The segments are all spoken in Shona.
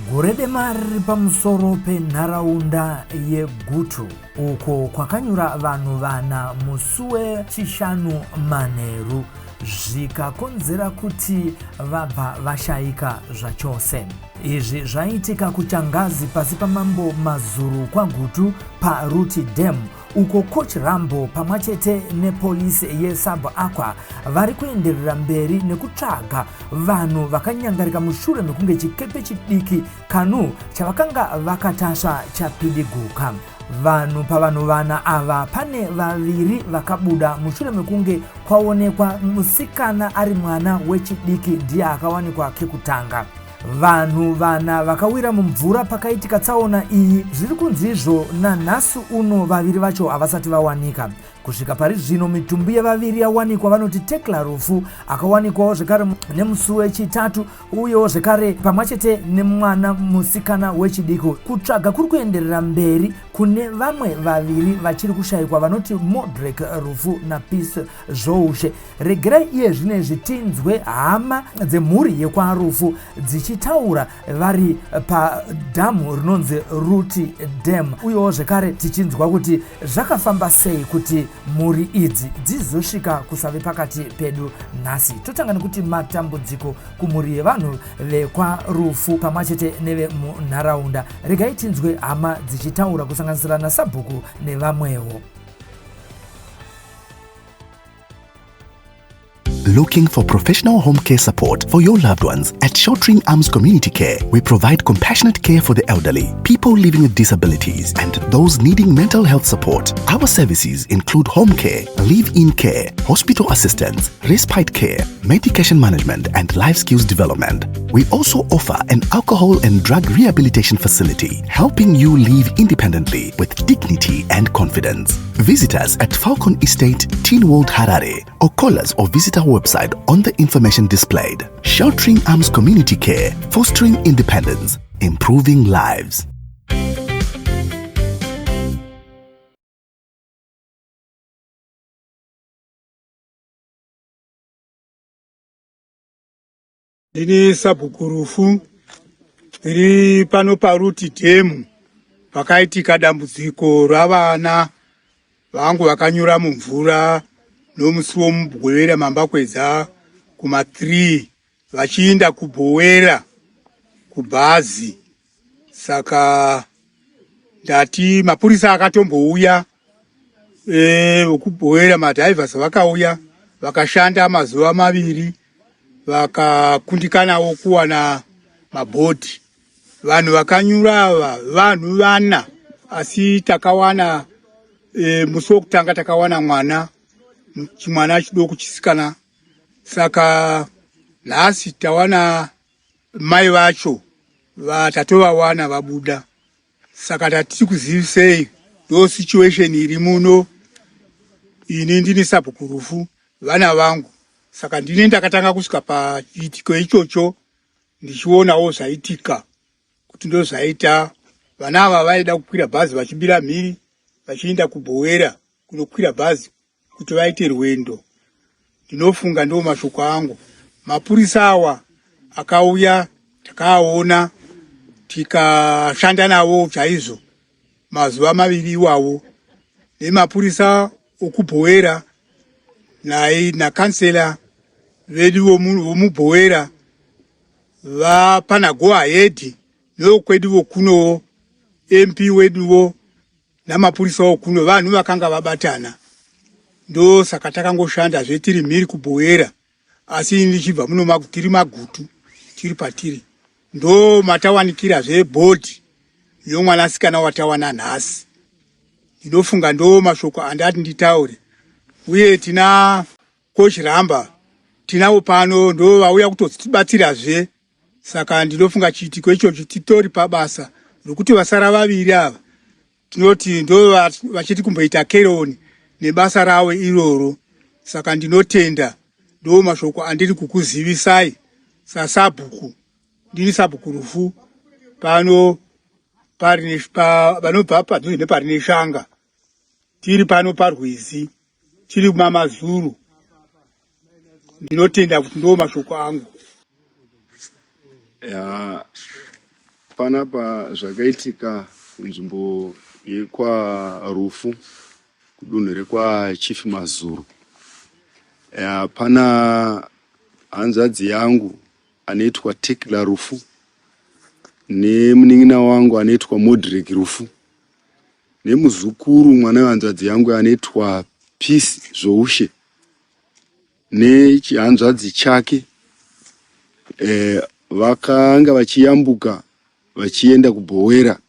Gore dema riri pamusoro penharaunda yeGutu uko kwakanyura vanhu vana musi weChishanu manheru zvikakonzera kuti vabva vashaika zvachose. Izvi zvaitika kuChangazi pasi paMambo Mazuru kwaGutu paRuti Dam uko Coach Rambo pamwachete nepolice yeSub Aqua vari kuenderera mberi nekutsvaga vanhu vakanyangarika mushure mekunge chikepe chidiki kanu chavakanga vakatasva chapidiguka. Vanhu pavanhu vana ava pane vaviri vakabuda mushure mekunge kwaonekwa musikana ari mwana wechidiki ndiye akawanikwa kekutanga. Vanhu vana vakawira mumvura pakaitika tsaona iyi zviri kunzizvo nanhasi uno vaviri vacho havasati vawanika. Kusvika pari zvino mitumbi yevaviri yawanikwa vanoti Tekla Rufu akawanikwawo zvekare nemusi weChitatu uyewo zvekare pamwachete nemwana musikana wechidiki. Kutsvaga kuri kuenderera mberi kune vamwe vaviri vachiri kushaikwa vanoti Modrek Rufu naPeace Zvoushe. Regerai iye zvino izvi tinzwe hama dzemhuri yekwaRufu dzichitaura vari padhamu rinonzi Ruti Dam, uyewo zvekare tichinzwa kuti zvakafamba sei kuti mhuri idzi dzizosvika kusave pakati pedu nhasi. Totanga nekuti matambudziko kumhuri yevanhu vekwaRufu pamwachete nevemunharaunda. Regai tinzwe hama dzichitaura kusanganisira nasabhuku nevamwewo. Looking for professional home care support for your loved ones? At Sheltering Arms Community Care, we provide compassionate care for the elderly, people living with disabilities, and those needing mental health support. Our services include home care, live in care, hospital assistance, respite care, medication management, and life skills development. We also offer an alcohol and drug rehabilitation facility, helping you live independently with dignity and confidence. Visit us at Falcon Estate, Teen World Harare, or call us or visit our website on the information displayed. Sheltering Arms Community Care, fostering independence, improving lives. Ndini sabhuku Rufu, ndiri pano paRuti Dam pakaitika dambudziko ravana vangu vakanyura mumvura nomusi woMugovera mambakwedza kuma 3 vachiinda kuBhowera kubhazi. Saka ndati mapurisa akatombouya vekubhowera madhaivhasi vakauya vakashanda mazuva maviri vakakundikanawo kuwana mabhodhi. Vanhu vakanyura ava vanhu vana, asi takawana musi wokutanga takawana mwana chimwana chidoko chisikana. Saka nhasi tawana mai vacho tatovawana vabuda. Saka tatiri kuzivisei ndo situation iri muno. Ini ndini sabhuku Rufu, vana vangu. Saka ndini ndakatanga kusvika pachiitiko ichocho ndichionawo zvaitika kuti ndozvaita. Vana ava vaida kukwira bhazi vachibira mhiri vachienda kuBhowera kunokwira bhazi kuti vaite rwendo. Ndinofunga ndiwo mashoko angu. Mapurisa awa akauya takaaona tikashanda navo chaizvo mazuva maviri iwawo, nemapurisa okubhowera naye nakansela vedu vomubhowera vapana go ahead nokwedu vokunowo MP weduwo namapurisa okuno vanhu vakanga vabatana, ndosaka takangoshanda zve tiri mhiri kubhowera, asi ndichibva muno tiri magutu tiri patiri ndo matawanikira zve bhodhi yomwanasikana watawana nhasi. Ndinofunga ndo mashoko andati nditaure, uye tina Coach Ramba tinavo pano ndo vauya kutotibatsira zve. Saka ndinofunga chiitiko ichochi titori pabasa nokuti vasara vaviri ava tinoti ndo vachiti kumboita keroni nebasa ravo iroro. Saka ndinotenda, ndo mashoko andiri kukuzivisai sasabhuku. Ndini sabhuku Rufu pano vanobva padhuze nepari neshanga, tiri pano parwizi, tiri kumamazuru. Ndinotenda kuti ndo mashoko angu. Ya, Panapa zvakaitika kunzvimbo yekwaRufu kudunhu rekwaChief Mazuru. Pana hanzvadzi yangu anoitwa Tekla Rufu nemunin'ina wangu anoitwa Modrick Rufu nemuzukuru mwana wehanzvadzi yangu anoitwa Peace Zvoushe nechihanzvadzi chake eh, vakanga vachiyambuka vachienda kuBhowera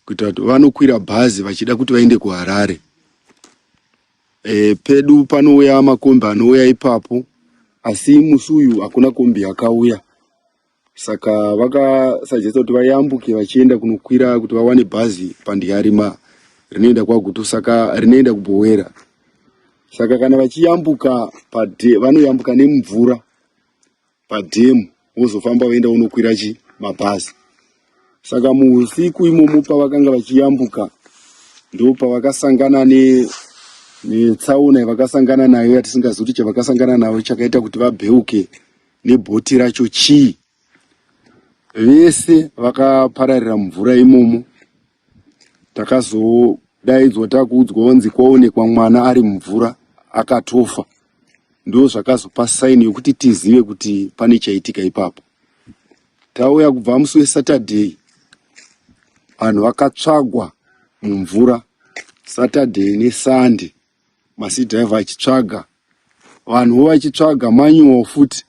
kuitira kuti vanokwira bhazi vachida kuti vaende kuHarare. E, pedu panouya makombi anouya ipapo asi musi uyu hakuna kombi yakauya saka vakasajesta kuti vayambuke vachienda kunokwira kuti vawane bhazi pandyarima rinoenda kwagutu saka rinoenda kubhowera saka kana vachiyambuka vanoyambuka nemumvura padhemu vozofamba voenda vonokwira chi mabhazi saka muusiku imomo pavakanga vachiyambuka ndopavakasangana netsaona yavakasangana nayo yatisingazivi kuti chavakasangana nayo chakaita kuti vabheuke nebhoti racho chii vese vakapararira mumvura imomo Takazodaidzwa takuudzwa kunzi kwaonekwa mwana ari mumvura akatofa. Ndozvakazopa sign yokuti tizive kuti pane chaitika ipapo. Tauya kubva musi weSaturday vanhu vakatsvagwa mumvura Saturday neSunday masidhiraivha achitsvaga vanhuwo vachitsvaga manual futi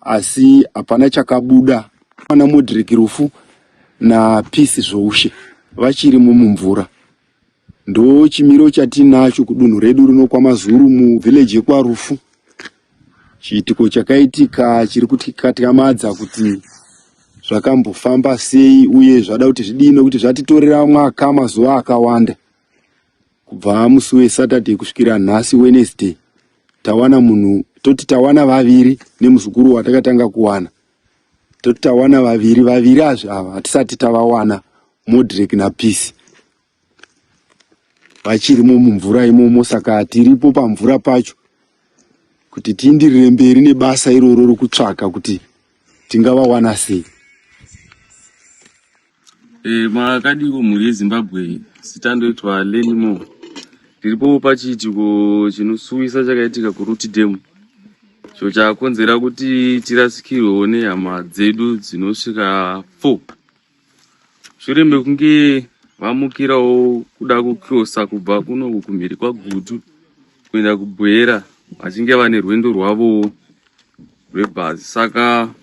asi hapana chakabuda pana Modric Rufu naPeace Zvoushe vachirimo mumvura ndo chimiro chatinacho kudunhu redu rino kwaMazuru muvillage yekwaRufu chiitiko chakaitika chiri kutikatyamadza kuti zvakambofamba sei uye zvada kuti zvidii nekuti zvatitorera mwaka mazuva akawanda Kubva musi weSaturday kusvikira nhasi Wednesday tawana munhu toti tawana vaviri nemuzukuru watakatanga kuwana toti tawana vaviri vaviri azvi ava hatisati tavawana Modric naPeace vachirimo mumvura imomo saka tiripo pamvura pacho kuti tiindirire mberi nebasa iroro rokutsvaka kuti tingavawana sei. E, makadiko mhuri yeZimbabwe, zita ndoitwa Lenny Mo. Ndiripo pachiitiko chinosuwisa chakaitika kuRuti Dam icho chakonzera kuti tirasikirwewo nehama dzedu dzinosvika 4 shure mekunge vamukirawo kuda kukrosa kubva kunoku kumhiri kwaGutu kuenda kuBuhera vachinge vane rwendo rwavowo rwebhazi saka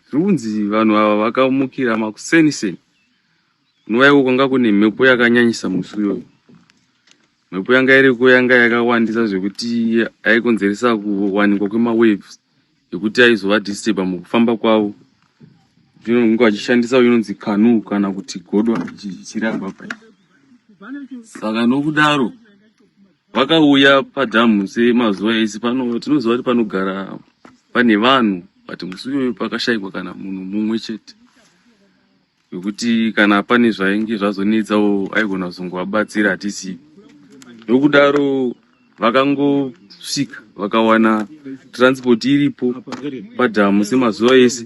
Zviri kunzi vanhu ava vakamukira makuseni-seni kunova iko kwanga kune mhepo yakanyanyisa musi uyoyo. Mhepo yanga iriko yanga yakawandisa zvekuti yaikonzeresa kuwanikwa kwemawaves ekuti aizovadisturba mukufamba kwavo. Vanenge vachishandisa inonzi canoe kana kuti godwa ichiragwa pai. Saka nokudaro Vakauya padhamu semazuva ese pano tinoziva kuti panogara pane vanhu but musi uyoyo pakashaikwa kana munhu mumwe chete wekuti kana pane zvainge zvazonetsawo aigona kuzongovabatsira hatisivi nokudaro vakangosvika vakawana transport iripo padhamu semazuva ese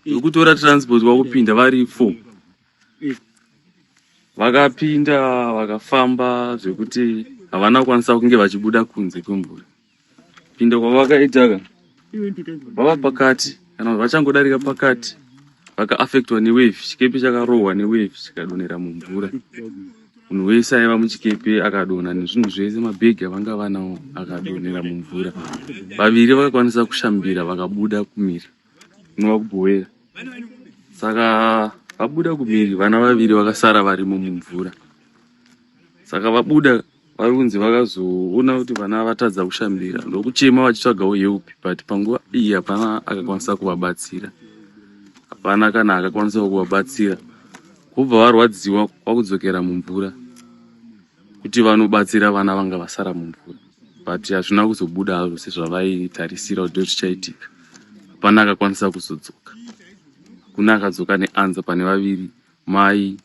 wekutora transport kwakupinda vari four Vakapinda vakafamba zvekuti havana kukwanisa kunge vachibuda kunze kwemvura. Pinda kwavakaita ka vava pakati kana vachangodarika pakati vakaafektwa newave chikepe chakarohwa newave chikadonhera mumvura. Munhu wese aiva muchikepe akadonha nezvinhu zvese mabhegi avanga vanawo akadonhera mumvura. Vaviri vakakwanisa kushambira vakabuda kumira. Kunova kuBuhera. Saka vabuda kumhiri vana vaviri vakasara varimo mumvura. Saka vabuda vari kunzi vakazoona kuti vana vatadza kushambira ndokuchema vachitsvagawo help but panguva iyi hapana akakwanisa kuvabatsira. Hapana kana akakwanisa kuvabatsira. Kubva varwadziwa kwakudzokera mumvura kuti vanobatsira vana vanga vasara mumvura but hazvina kuzobuda hazvo sezvavaitarisira kuti ndozvichaitika hapana akakwanisa kuzodzoka hakuna akadzoka neanza pane vaviri mai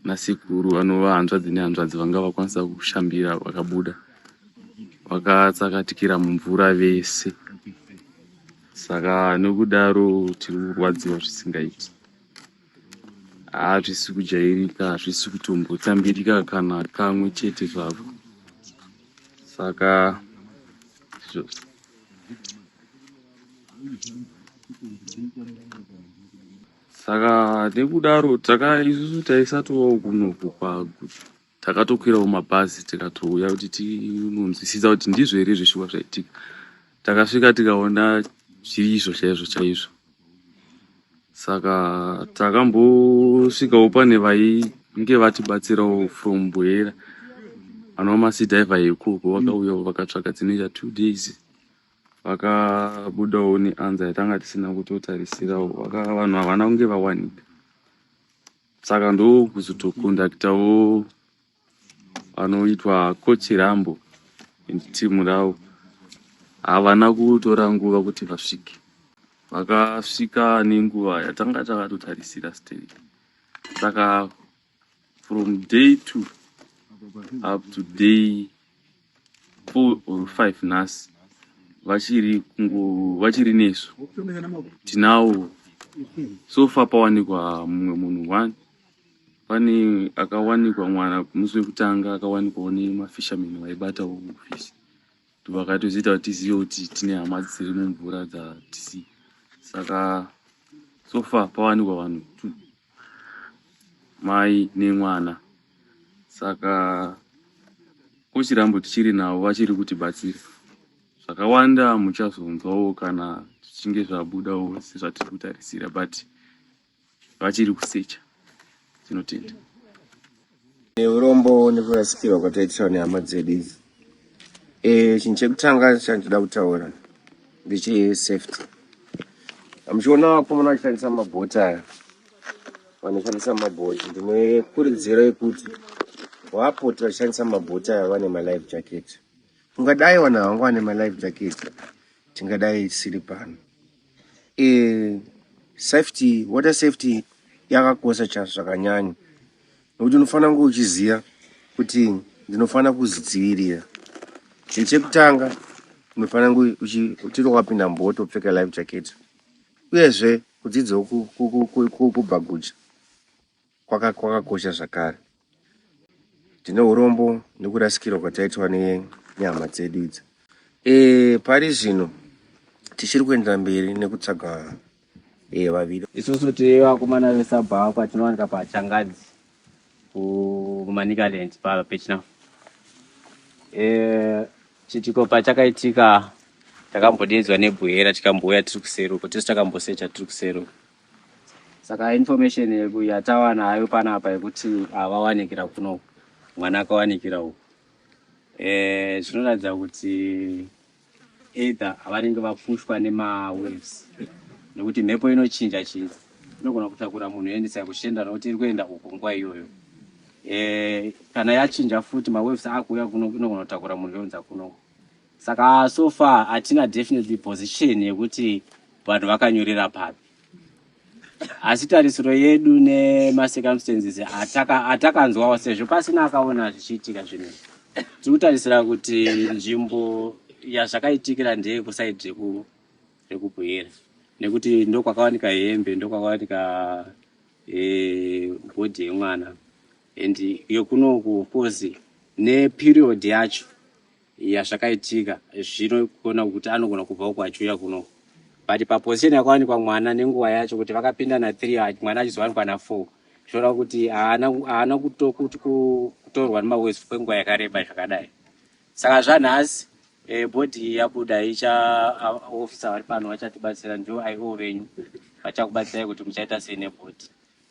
nasekuru vanova hanzvadzi nehanzvadzi vanga vakwanisa kushambira vakabuda vakatsakatikira mumvura vese saka nokudaro tiri kurwadziwa zvisingaiti. Hazvisi kujairika, hazvisi kutombotambirika kana kamwe chete zvako. Saka saka nekudaro taka isusu taisatovawo kunoku kwaGutu. Takatokwirawo mabhazi tikatouya kuti tinonzwisisa kuti ndizvo here zveshuwa zvaitika. Takasvika tikaona zviri izvo chaizvo chaizvo. Saka takambosvikawo pane vainge vatibatsirawo from Buhera anova masidhaivha ekoko vakauyawo vakatsvaga dzinoita 2 days vakabudawo neanza yatanga tisina kutotarisirawo. Vanhu havana kunge vawanika. Saka ndokuzotokondakitawo vanoitwa coach Rambo team ravo. Havana kutora nguva kuti vasvike. Vakasvika nenguva yatanga takatotarisira still. Saka from day 2 up to day 4 or 5 nhasi vachiri kungo vachiri nesu tinawo. So far pawanikwa mumwe munhu one. Pane akawanikwa mwana musi wekutanga akawanikwawo nemafishermen vaibatawo fish. Vakatozoita kuti tizive kuti tine hama dziri mumvura dzatisi. Saka so far pawanikwa vanhu 2, mai nemwana. Saka coach Rambo tichiri navo, vachiri kutibatsira zvakawanda. Muchazonzwawo kana zvichinge zvabudawo sezvatiri kutarisira, but vachiri kusecha. Tinotenda. Neurombo nekurasikirwa kwataitirwa nehama dzedu idzi. Chinhu chekutanga chandinoda kutaura ndechesafety. Muchiona vakomana vachishandisa mabhoti aya, vanoshandisa mabhoti, ndine kurudziro yekuti vapoti vachishandisa mabhoti aya vane malife jacket. Ungadai vanhu havanga vane malife jacket, tingadai tisiri pano. Safety, water safety yakakosha chaizvo zvakanyanya, nekuti unofanira kunge uchiziva kuti ndinofanira kuzvidzivirira. Chinhu chekutanga, unofanira kunge uchiri wakapinda mubhoti wopfeka life jacket, uyezve kudzidzawo kubhaguja kwakakosha zvakare. Tine urombo nekurasikirwa kwataitwa nenyama dzedu idzi. Pari zvino tichiri kuendera mberi nekutsvaga vaviri. Isusu tiri vakomana veSub-Aqua, tinowanika paChangadzi kuManicaland paPechina. Chiitiko pachakaitika takambodedzwa neBuhera, tikambouya tiri kuseri uko, tese takambosecha tiri kuseri uko. Saka information yeku yatawana hayo panapa yekuti havawanikira kuno, mwana akawanikira uku, zvinoratidza kuti either vanenge vapushwa nemawaves, nekuti mhepo inochinja chinja, inogona kutakura munhu yoendesa kuchienda nokuti iri kuenda uku nguva iyoyo. Kana yachinja futi, mawaves akuuya kuno, inogona kutakura munhu younza kuno. Saka so far hatina definitely position yekuti vanhu vakanyorera papi, asi tarisiro yedu nemacircumstances atakanzwawo, sezvo pasina akaona zvichiitika zvinhu, tiri kutarisira kuti nzvimbo yazvakaitikira ndeyekusaidi rekuBuhera, nekuti ndokwakawanika hembe, ndokwakawanika body yemwana. And yekunoku, of course, neperiod yacho yazvakaitika, zvinogona kuti anogona kubva uko achiuya kunoku, but paposition yakawanikwa mwana nenguva yacho, kuti vakapinda na3, mwana achizowanikwa na4, zvinoreva kuti haana kutorwa nemawaves kwenguva yakareba zvakadai. Saka zvanhasi body yabuda, icha officer vari pano vachatibatsira, ndio IO venyu, vachakubatsirai kuti muchaita sei nebody.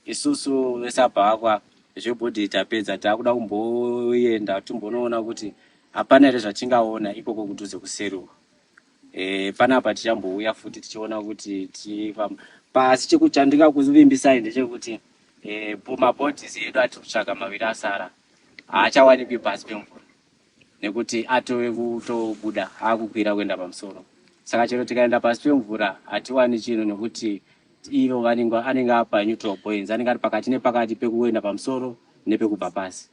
Isusu veSub-Aqua zvebody tapedza, taakuda kumboenda timbonoona kuti hapana here zvatingaona ikoko kudhuze kuseri uko. Panapa tichambouya futi tichiona kuti tifamba pasi. Chandingakuvimbisai ndechekuti mabodies edu atiri kutsvaga maviri asara haachawanikwi pasi pemvura, nekuti atove kutobuda, akukwira kuenda pamusoro. Saka chero tikaenda pasi pemvura hatiwani chinhu, nekuti ivo vanenge anenge apa neutral points, anenge ari pakati nepakati pekuenda pamusoro nepekubva pasi.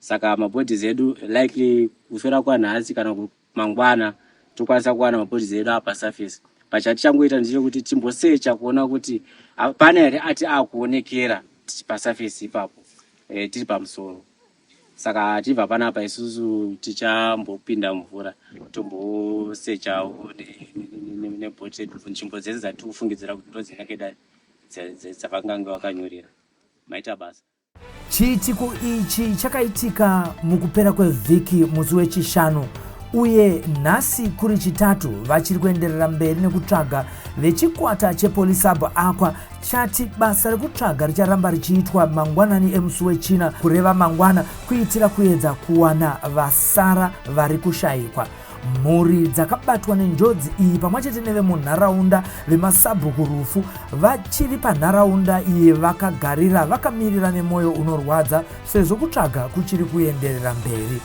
Saka mabodies edu likely kuswera kwanhasi kana mangwana tokwanisa kuwana mabodies edu apa surface. Pachatichangoita ndechekuti timbosecha kuona kuti hapana here ati akuonekera. pasurface ipapo e, tiri pamusoro saka tibva panapa isusu tichambopinda mvura tombosechawo nebhoti redu nzvimbo dzese dzatiri kufungidzira kuti ndodzinenge dzavangange vakanyorera maita basa. Chiitiko ichi chakaitika mukupera kwevhiki musi weChishanu uye nhasi kuri Chitatu vachiri kuenderera mberi nekutsvaga. Vechikwata chePolisub Aqua chati basa rekutsvaga richaramba richiitwa mangwanani emusi weChina, kureva mangwana, kuitira kuedza kuwana vasara vari kushayikwa. Mhuri dzakabatwa nenjodzi iyi pamwe chete nevemunharaunda vemasabhuku Rufu vachiri panharaunda iyi vakagarira vakamirira nemwoyo unorwadza sezvo kutsvaga kuchiri kuenderera mberi.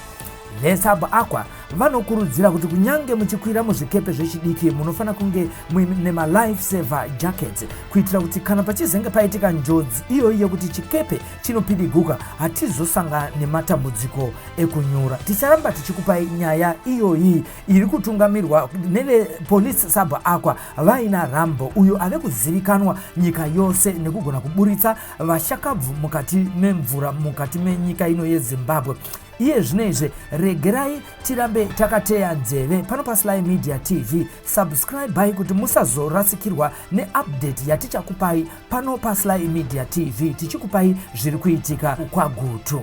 VeSub Aqua vanokurudzira kuti kunyange muchikwira muzvikepe zvechidiki munofanira kunge muine malife saver jackets kuitira kuti kana pachizenge paitika njodzi iyoyi yekuti chikepe chinopidiguka hatizosanga nematambudziko ekunyura. Ticharamba tichikupai nyaya iyoyi iri kutungamirwa nevepolice Sub Aqua vaina Rambo uyo ave kuzivikanwa nyika yose nekugona kuburitsa vashakabvu mukati memvura mukati menyika ino yeZimbabwe. Iye zvino izvi regerai tirambe takateya nzeve pano paSly Media TV. Subscribe kuti musazorasikirwa neupdate yatichakupai pano paSly Media TV tichikupai zviri kuitika kwaGutu.